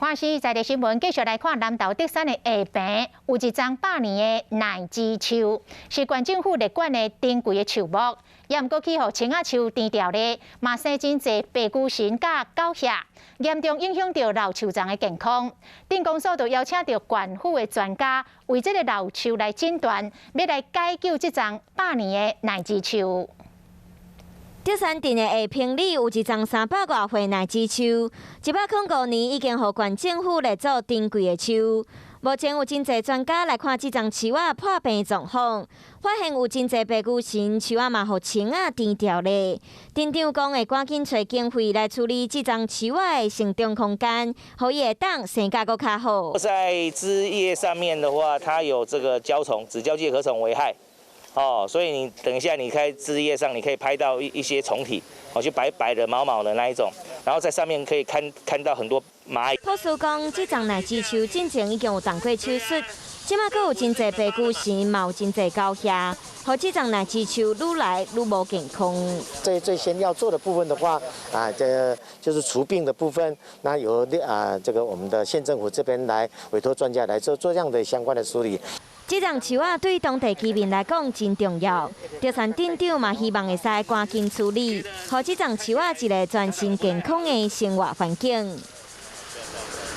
華視在地新聞繼續來看南投竹山的下坪，有一叢百年的奶枝樹，是縣政府列管的珍貴的樹木，也毋過去予青仔樹甜掉咧，嘛生真濟白龜蟳佮狗蟻，嚴重影響著老樹叢的健康。鎮公所就邀請著縣府的專家，為這个老樹來診斷，欲來解救這叢百年的奶枝樹。竹山鎮的下坪里有一叢300外歲奶枝樹，105年已經予縣政府列做珍貴的樹。目前有真濟專家來看這叢樹仔破病狀況，發現有真濟白龜蟳，樹仔嘛予蟲仔甜掉咧。鎮長講會趕緊揣經費來處理這叢樹仔的成長空間，予伊會當生甲閣較好。在枝葉上面的話，它有這個焦蟲、紫膠介殼蟲危害。哦，所以你等一下，你開枝葉上，你可以拍到一些蟲體，哦，就白白的、毛毛的那一種，然後在上面可以看到很多螞蟻。博士講，這叢奶枝樹進前已經有動過手術，這馬閣有真濟白龜蟳，嘛有真濟狗蟻，予這叢奶枝樹愈來愈無健康。最最先要做的部分的話，啊，這就是除病的部分，那由啊這個我們的縣政府這邊來委託專家來做這樣的相關的處理。這叢樹仔對當地居民來講真重要，竹山鎮長嘛希望會使趕緊處理，予這叢樹仔一个全新健康的生活環境。